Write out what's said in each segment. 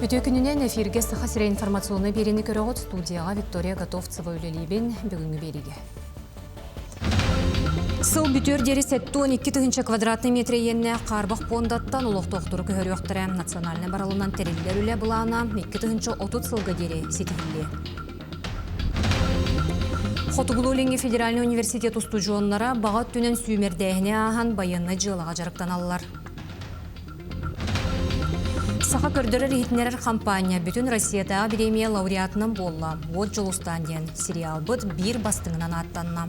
Үтүө күнүнэн эфиргэ Саха сирэ информационнай биэриини көрөҕүт. Студияҕа Виктория Готовцева үлэлиибин. Бүгүҥҥү биэриигэ. Сыл бүтүөр диэри 72 тыһыынча квадратный метр иэннээх хаарбах пуондаттан олохтоохтору көһөрүөхтэрэ. Национальнай барылынан тэриллэр үлэ былаана 2030 сылга диэри ситиһиллиэ. Хотугулуу-Илиҥҥи федеральнай университет устудьуоннара баҕа өттүнэн сүүмэрдээһини ааһан байыаннай дьыалаҕа дьарыктаналлар. Саха көрдөрөр-иһитиннэрэр хампаанньа бүтүн Россиятааҕы бириэмийэ лауреатынан буолла. Уот Дьулустаан диэн сериалбыт биир бастыҥынан ааттанна.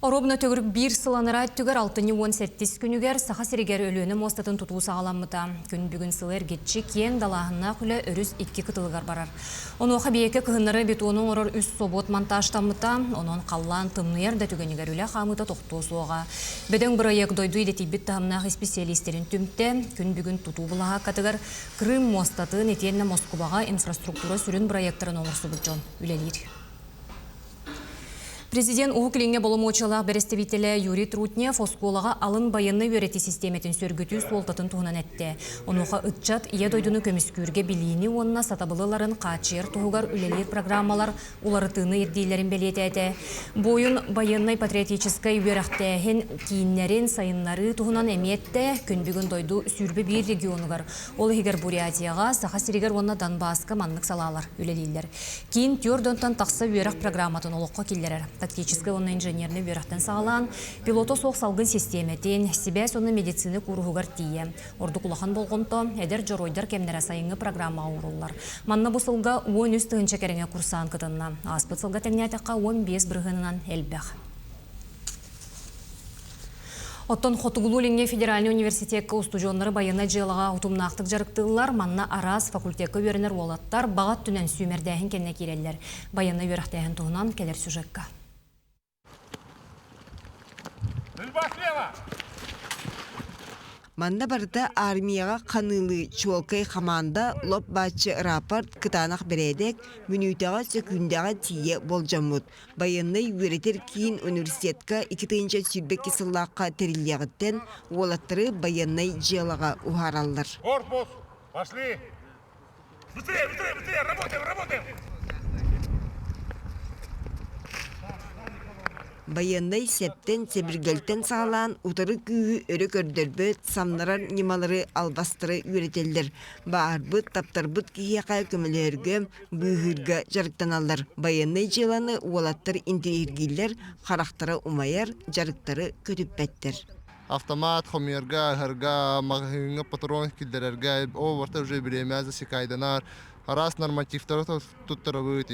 Оруобуна төгүрүк биир сыл анараа өттүгэр алтынньы 18 күнүгэр Саха сиригэр Өлүөнэ муостатын тутуу саҕаламмыта. Күн бүгүн сылы эргиччи киэҥ далааһыннаах үлэ өрүс икки кытылыгар барар. Онуоха биэкэ кыһыннары бетону оҥорор үс собуот монтажтаммыта, онон халлаан тымныйар да түгэнигэр үлэ хаамыыта тохтуо суоҕа. Бөдөҥ бырайыак дойду идэтийбит таһымнаах исписэлиистэрин түмтэ. Күн бүгүн тутуу былаһааккатыгар Крым муостатын итиэннэ Москубаҕа инфраструктура сүрүн бырайыактарын оҥорсубут дьон үлэлиир. Президент Уһук Илиҥҥэ боломуочуйалаах бэрэстэбиитэлэ Юрий Трутнев оскуолаҕа алын байыаннай үөрэтии систиэмэтин сөргүтүү суолтатын туһунан эттэ. Онуоха ыччат Ийэ дойдуну көмүскүүргэ билиини уонна сатабылы ыларын хааччыйар туһугар үлэлиир программалар уларытыыны ирдииллэрин бэлиэтээтэ. Буойун байыаннай-патриотическай үөрэхтээһин кииннэрин сайыннарыы туһунан эмиэ эттэ. Күн бүгүн дойду 21 регионугар, ол иһигэр Бурятияҕа, Саха сиригэр уонна Донбасска маннык салаалар үлэлииллэр. Киин түөрт уонтан тахса үөрэх программатын олоххо киллэрэр. Тактическай уонна инженернэй үөрэхтэн саҕалаан, пилота суох салгын систиэмэтин, сибээс уонна медицина кууруһугар тиийэ. Ордук улахан болҕомто эдэр дьоруойдар кэмнэрэ сайыҥҥы программаҕа ууруллар. Манна бу сылга 13 тыһыынча кэриҥэ курсаан кытынна. Ааспыт сылга тэҥнээтэххэ 15 бырыһыанынан элбэх. Оттон Хотугулуу-Илиҥҥи федеральнай университекка устудьуоннары байыаннай дьыалаҕа утумнаахтык дьарыктыыллар. Манна араас факультекка үөрэнэр уолаттар баҕа өттүнэн сүүмэрдээһин кэннэ киирэллэр. Байыаннай үөрэхтээһин туһунан кэлэр сюжекка. Манна барыта армияҕа ханыылыы чуолкай хамаанда лоп-бааччы рапорт кытаанах бэрээдэк, мүнүүтэҕэ сөкүүндэҕэ тиийэ болдьоммут. Байыаннай үөрэтэр киин университетка 2022 сыллаахха тэриллиэҕиттэн уолаттары байыаннай дьыалаҕа уһаараллар. Корпус, пошли! Быстрее, быстрее, быстрее, работаем, работаем! Байыаннай сэптэн, сэбиргэлтэн саҕалаан утары күүһү өрө көрдөрбөт, самнарар ньымалары, албастары үөрэтэллэр. Бааһырбыт, таптарбыт киһиэхэ көмөлөһөргө, быыһыырга дьарыктаналлар. Байыаннай дьыаланы уолаттар интэриэһиргииллэр, харахтара умайар, дьарыктары көтүппэттэр. Автомат хомуйарга, ыһарга, маҕаһыыҥҥа патрон киллэрэргэ, ол барыта уже бириэмэ засекайданар, араас нормативтары туттарабыт.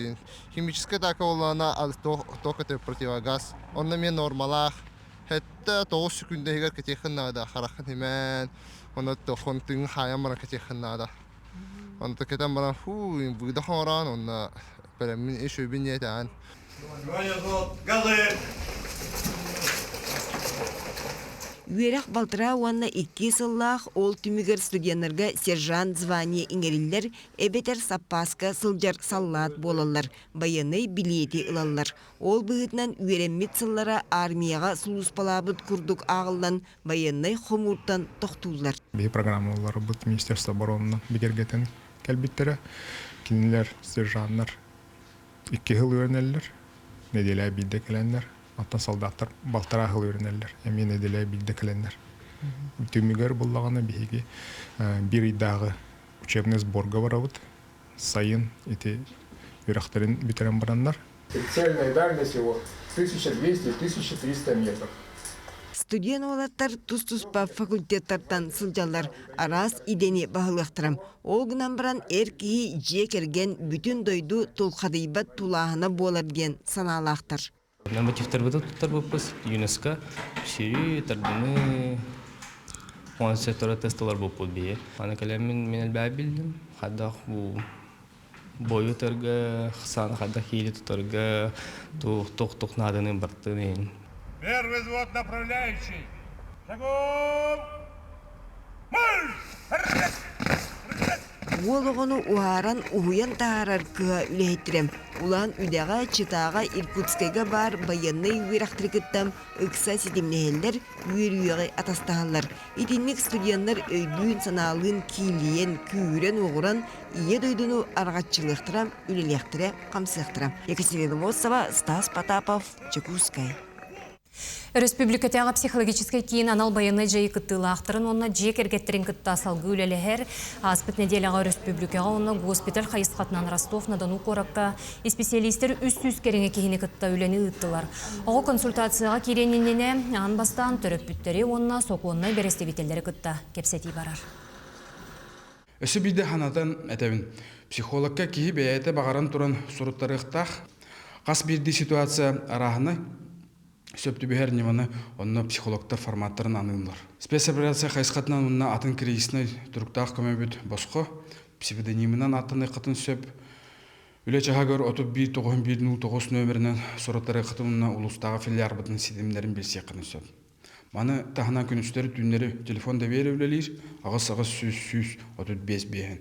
Химическая атака буоллаҕына туох это противогаз. Онно эмиэ нормалаах. Хэттэ 9 секунда иһигэр кэтиэххин наада, хараххын имээн, онно тохон тыҥ хаайан баран кэтиэххин наада. Онто кэтэн баран фу, выдох оҥороон, онно бэлэммин ис өйбүн иэтээн. Үөрэх балтараа уонна икки сыллаах, ол түмүгэр студеннарга сержант звание иҥэриллэр эбэтэр саппааска сылдьар саллаат буолаллар, байыаннай билиэти ылаллар. Ол быһыытынан үөрэммит сыллара армияҕа сулууспалаабыт курдук ааҕыллан байыаннай хомууртан тохтууллар. Биһи программаларбыт Министерство обороны бигэргэтэн кэлбиттэрэ. Кинилэр сержаннар икки сыл үөрэнэллэр, нэдиэлэ биирдэ кэлэннэр, оттон солдаттар балтараа сыл үөрэнэллэр, эмиэ нэдиэлэ биирдэ кэлэннэр. Түмүгэр буллаҕына биһиги биир ыйдааҕы учебный сборга барабыт. Сайын ити үөрэхтэрин бүтэрэн бараннар. Цельная дальность его 1200-1300 метров. Студент уолаттар тус-туспа факультеттартан сылдьаллар, араас идэни баһылыахтара. Ол гынан баран эр киһи дьиэ кэргэн бүтүн дойду тулхадыйбат тулааһына буолар диэн санаалаахтар. Нормативтарбытын туттарбыппыт ЮНЕСКО сири тардыны он сектора тесталарбыппыт бии. Аны кэлэммин мин элбэҕи биллим. Хайдах бу бойу ытарга, сааны хайдах киили тутарга, туох-туох нааданы бартын иһин. Первый взвод направляющий. Шагом! Марш! Раз! Раз! Уол оҕону уһааран уһуйан таһаарар кыһа үлэһиттэрэ Улаан Үдэҕэ, Читаҕа, Иркутскайга баар байыаннай үөрэхтэри кытта ыкса ситимнэһэллэр, үөрүйэҕи атастаһаллар. Итинник студеннар өйдүүн-санаалыын киилийэн, күүһүрэн-уоҕуран Ийэ дойдуну арҕаччылыахтара, үлэлиэхтэрэ, хамсыахтара. Екатерина Мосова, Стас Потапов, Дьокуускай. Өрөспүүбүлүкэтээҕи психологическай киин анал байыаннай дьайыы кыттыылаахтарын уонна дьиэ кэргэттэрин кытта салгыы үлэлэһэр. Ааспыт нэдиэлэҕэ өрөспүүбүлүкэҕэ уонна госпиталь хайысхатынан Ростов-на-Дону куоракка исписэлиистэр 300 кэриҥэ киһини кытта үлэни ыыттылар. Оҕо консультацияҕа киириэн иннинэ аан бастаан төрөппүттэри уонна сокуоннай бэрэстэбиитэллэри кытта кэпсэтии барар. Өссө биирдэ санатан этэбин, психологка киһи бэйэтэ баҕаран туран суруттарыахтаах. Хас биирдии ситуация арааһынай, сөп түбэһэр ньыманы онно психологтар форматтарын аныыллар. Спецоперация хайысхатынан уонна атын кризиснэй туруктаах көмөбүт босхо, псевдонимынан ааттаныаххытын сөп. Үлэ чаһыгар 31 91 09 нөмеринэн суруттарыаххытын уонна улуустааҕы филиалбытын ситимнэрин билсиэххитин сөп. Маны таһынан күнүстэри-түүннэри телефон доверие үлэлиир, аҕыс-аҕыс 100 135 биэһин.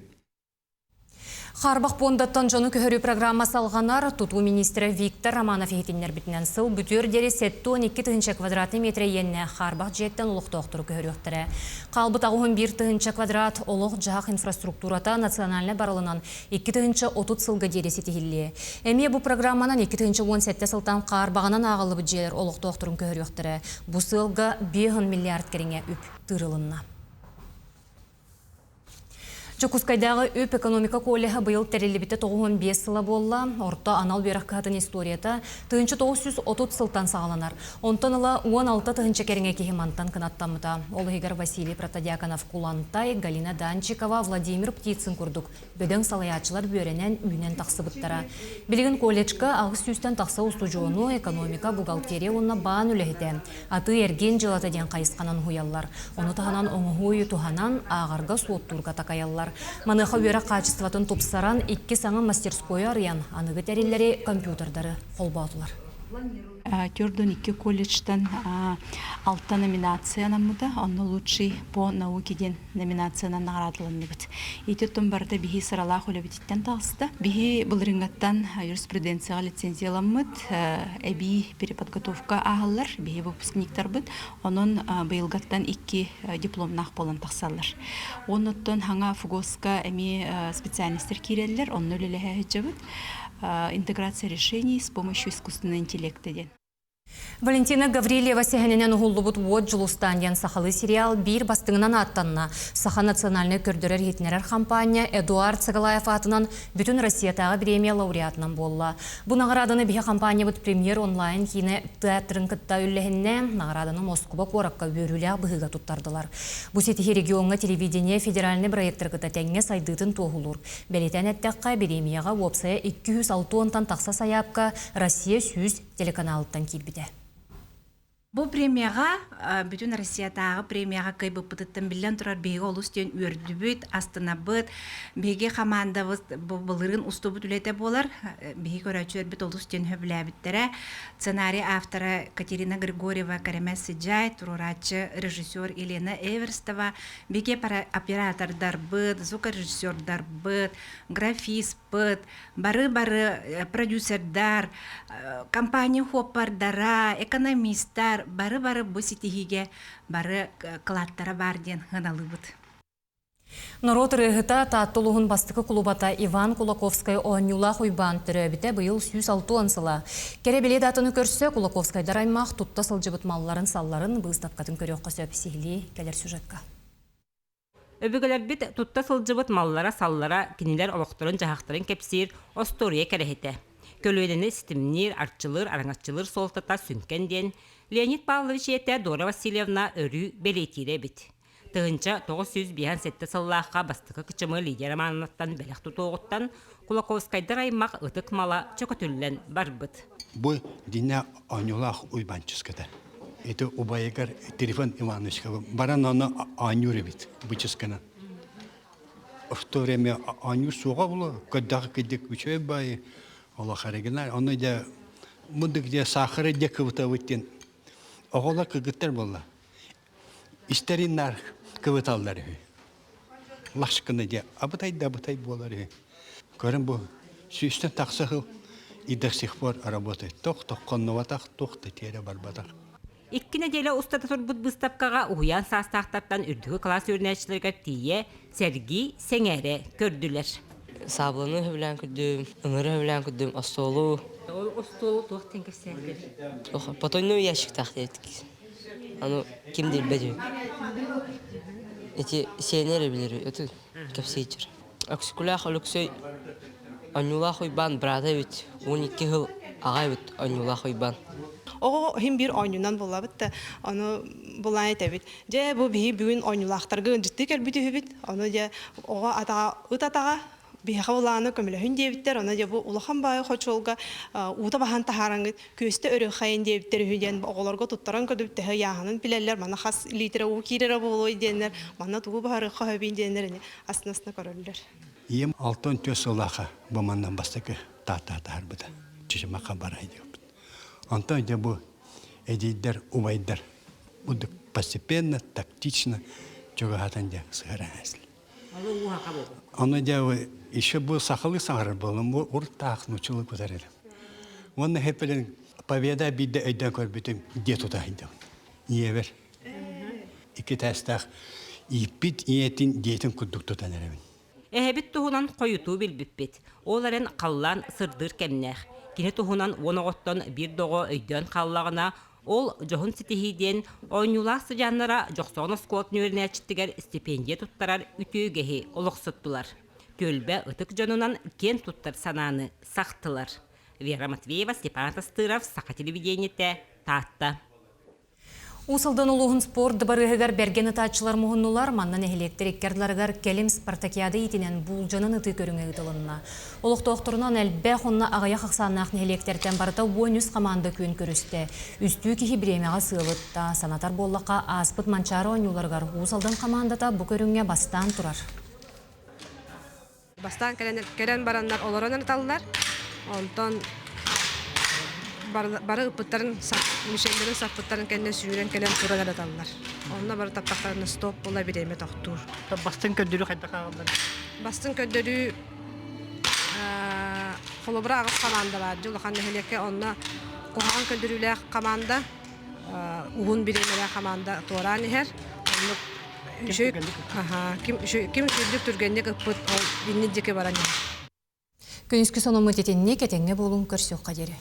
Хаарбах пуондаттан дьону көһөрүү программа салҕанар. Тутуу министрэ Виктор Романов иһитиннэрбитинэн сыл бүтүөр диэри 72 тыһыынча квадратный метр иэннээх хаарбах дьиэттэн олохтоохтору көһөрүөхтэрэ. Хаалбыт 81 тыһыынча квадрат олох-дьаһах инфраструктурата национальнай барылынан 2030 сылга диэри ситиһиллиэ. Эмиэ бу программанан 2017 сылтан хаарбаҕынан ааҕыллыбыт дьиэлэр олохтоохторун көһөрүөхтэрэ. Бу сыалга 5 миллиард кэриҥэ үп тыырылынна. Дьокуускайдааҕы үп-экономика коллеһа быйыл тэриллибитэ 95 сыла буолла. Орто анал үөрэх кыһатын историята 1930 сылтан саҕаланар. Онтон ыла 16 тыһыынча кэриҥэ киһи мантан кынаттаммыта. Ол иһигэр Василий Протодьяконов Кулантай, Галина Данчикова, Владимир Птицын курдук бөдөҥ салайааччылар үөрэнэн, үүнэн тахсыбыттара. Билигин колледжка 800-тэн тахса устудьуону экономика, бухгалтерия уонна баан үлэһитэ, атыы-эргиэн дьыалата диэн хайысханан уһуйаллар. Ону таһынан оҥоһуу туһанан, ааҕарга-суоттуурга такайаллар. Маныаха үөрэх хаачыстыбатын тупсаран, икки саҥа мастерскойу арыйан, аныгы тэриллэри, компьютердары холбоотулар. Төрдүн икки колледжтан алта номинация анаммыта, онно лучший по науке диэн номинациянан наҕараадаланныбыт. Ити оттон барыта биһи сыралаах үлэбититтэн таҕыста. Биһи былырыыҥҥаттан юриспруденцияҕа лицензияламмыт, эбии переподготовка ааһаллар, биһи выпускниктарбыт. Онон быйылгаттан икки дипломнаах буолан тахсаллар. Оннуттан хаҥа ФГОСка эмиэ специальностар киирэллэр, онно үлэлэһэ сылдьабыт. Интеграция решений с помощью искусственного интеллекта диэн. Валентина Гаврильева сэһэнинэн уһуллубут Уот Дьулустаан диэн сахалыы сериал биир бастыҥынан ааттанна. Саха национальнай көрдөрөр-иһитиннэрэр хампаанньа Эдуард Сагалаев аатынан бүтүн Россиятааҕы бириэмийэ лауреатынан буолла. Бу наҕарааданы биһи хампаанньабыт премьер онлайн киинэ театрын кытта үллэһиннэ. Наҕарааданы Москуба куоракка үөрүүлээх быһыыга туттардылар. Бу ситиһии региоҥҥа телевидение федеральнай проектары кытта тэҥҥэ сайдыытын туоһулуур. Бэлиэтээн эттэххэ, бириэмийэҕэ уопсайа 260-тан тахса сайаапка Россия 100 телеканалыттан киирбитэ. Бу премияҕа бүтүн Россиятааҕы премияҕа кыайбыппытыттан биллэн турар биһиги олус диэн үөрдүбүт, астынабыт. Биһиги хамаандабыт бу былырыын устубут үлэтэ буолар. Биһиги көрөөччүлэрбит олус диэн сөбүлээбиттэрэ. Сценарий автора Катерина Григорьева, Кэрэмэс Сыдьаай, туруорааччы режиссер Елена Эверстова, Биһиги оператордарбыт, звукорежиссердарбыт, графиспыт, бары-бары продюсердар, компания хуоппардара, экономистар бары-бары бу ситиһиигэ бары кылааттара баар диэн сыаналыыбыт. Норуот ырыаһыта Таатта улууһун бастакы кулубата Иван Кулаковскай оонньуулаах Уйбаан төрөөбүтэ быйыл 160 сыла. Кэрэ бэлиэ даатаны көрсө Кулаковскайдар аймах тутта сылдьыбыт малларын-салларын быыстапкатын көрүөххэ сөп сиһилии кэлэр сюжетка. Өбүгэлэрбит тутта сылдьыбыт маллара-саллара кинилэр олохторун-дьаһахтарын кэпсиир остуоруйа кэрэһитэ. Көлүөнэни ситимниир, арчылыыр, араҥаччылыыр суолтата сүҥкэн диэн Леонид Павлович ийэтэ Дора Васильевна өрүү бэлиэтиирэ эбит. 1957 сыллаахха бастакы кычымы Лидия Романовнаттан бэлэх тутуоҕуттан Кулаковскайдар аймах ытык мала чөкөтүллэн барбыт. Бу динэ оонньуулаах Уйбанчыската. Это убайыгар Трифон Ивановичка баран ону оонньуур эбит бычысканан. В то время оонньуур суоҕа буолуо, көрдөөх кырдьык үчүгэй баайы олох оригинал. Ону дьэ мындык дьэ саахары дьэ кыбытабыт диэн оҕолор кыргыттар буолла. Истэрин наар кыбыталлар үһү. Лашкына дьэ абытай да абытай буолар үһү. Көрөн бу сүүстэн тахса сыл и до сих пор работает. Тох тоххоннубатах, туох да тиэрэ барбатах. Икки нэдиэлэ устата турбут быыстапкаҕа уһуйаан саастаахтартан үрдүкү кылаас үөрэнээччилэригэр тиийэ сэргии, сэҥээрэ көрдүлэр. Саабыланы сөбүлээн көрдүм, ыҥыры сөбүлээн көрдүм, остуолу. Ол остуолу туох диэн кэпсээтилэр? Потойной ящиктаах диэбит. Аны ким да билбэт үһү. Ити сиэнэ эрэ билэр үһү, ити кэпсиир. Өксөкүлээх Өлөксөй Онньуулаах Уйбаан быраата эбит, 12 сыл аҕа эбит Онньуулаах Уйбаан. Оҕо иһин биир оонньуунан буллабыт да, ону булаан этэбит. Дьэ, бу биһи бүгүн оонньуулаахтарга ыалдьыттыы кэлбит үһүбүт. Ону дьэ оҕо атаҕа, ыт атаҕа биһиэхэ улааны көмөлөһүн диэбиттэр, ону дьэ бу улахан баайы хочуолга уута баһан таһаараңҥыт күөстэ өрүөххэйин диэбиттэр үһү диэн оҕолорго туттаран көрдүбүт төһө ыйааһынын билэллэр, манна хас литрэ уу киирэрэ буолуой диэннэр, манна тугу баһарыахха сөбүй диэннэр ини астына-астына көрөллөр. Ийэм 64 сыллаахха бу манна бастакы тааттаа таһаарбыта. Чычымахха бара сылдьыбыппыт. Онтон дьэ бу эдьиийдэр, убайдар бурдук постепенно, тактично чугаһатан дьэ сыһаран эслэ. Ону дьэ еще бу сахалыы саҥарар буоллум, уртаах нууччалыы кутар этим. Уонна хэппилин победа биирдэ өйдөөн көрбүтүм дьиэ тута сылдьабын. Ийэбэр. Икки этээстээх ииппит ийэтин дьиэтин курдук тутан эрэбин. Эһэбит туһунан хойутуу билбиппит. Ол эрэн халлаан сырдыыр кэмнээх. Кини туһунан уон оҕоттон биир да оҕо өйдөөн хааллаҕына, Ол дьоһун ситиһии диэн оонньуулаах сыдьааннара Дьохсоҕон оскуолатын үөрэнээччитигэр стипендия туттарар үтүө үгэһи олохсуттулар. Түөлбэ ытык дьонунан киэн туттар санааны сахтылар. Вера Матвеева, Степан Тастыров, Саха телевидениетэ, Таатта. Уус Алдан улууһун спорт дыбарыаһыгар бэргэн ытааччылар муһуннулар. Манна нэһилиэктэр икки ардыларыгар кэлим спартакиада иитинэн буулдьанан ытыы көрүҥэ ыытылынна. Олохтоохторунан элбэх уонна аҕыйах ахсааннаах нэһилиэктэртэн барыта 13 хамаанда күөн көрүстэ. Үстүү киһи бириэмэҕэ сыалытта. Санатар буоллахха, ааспыт Манчаары оонньууларыгар Уус Алдан хамаандата бу көрүҥҥэ бастаан турар. Бастаан кэлэн, кэлэн бараннар олорон ыталлар. Онтон бары ыппыттарын, мишеннэрин саппыттарын кэннэ сүүрэн кэлэн туран ыталлар. Онно бары таптахтарына стоп була бириэмэ тохтуур. Бастыҥ көрдөрүү хайдах ааҕыллар? Бастыҥ көрдөрүү холобура аҕыс хамаанда баар дьэ улахан нэһилиэккэ онно куһаҕан көрдөрүүлээх хамаанда уһун бириэмэлээх хамаанда туораан иһэр. Оннук үчүгэй ким ким үчүгдүк түргэнник ыппыт ол иннин диэки баран иһэр. Күнүскү сонуммут итинник этэҥҥэ буолуҥ көрсүөххэ диэри.